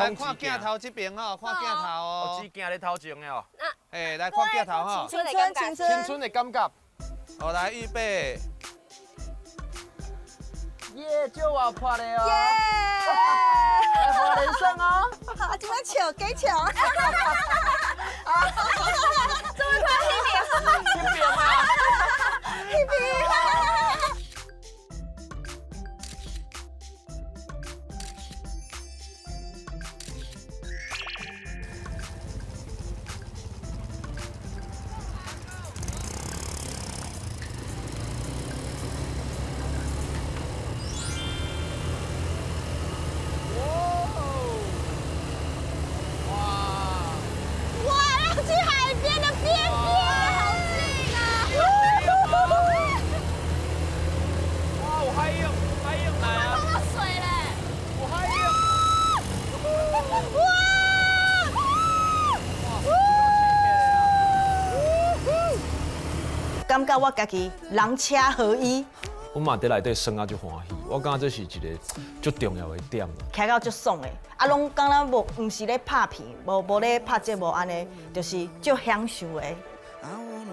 來看鏡頭這邊吼，看鏡頭哦。只鏡咧頭前的哦。哎，來看鏡頭吼。青春，青春，青春的感覺。好，來預備。耶，就活潑的哦。耶！來花蓮勝哦。好，這邊笑，給笑。終於看到你這邊啊。這邊。感覺我家己人車合一，我嘛佇內底耍啊，足歡喜。我感覺這是一個足重要的點。徛到足爽的，啊，攏敢若無，毋是咧拍片，無無咧拍節目按呢，就是足享受的。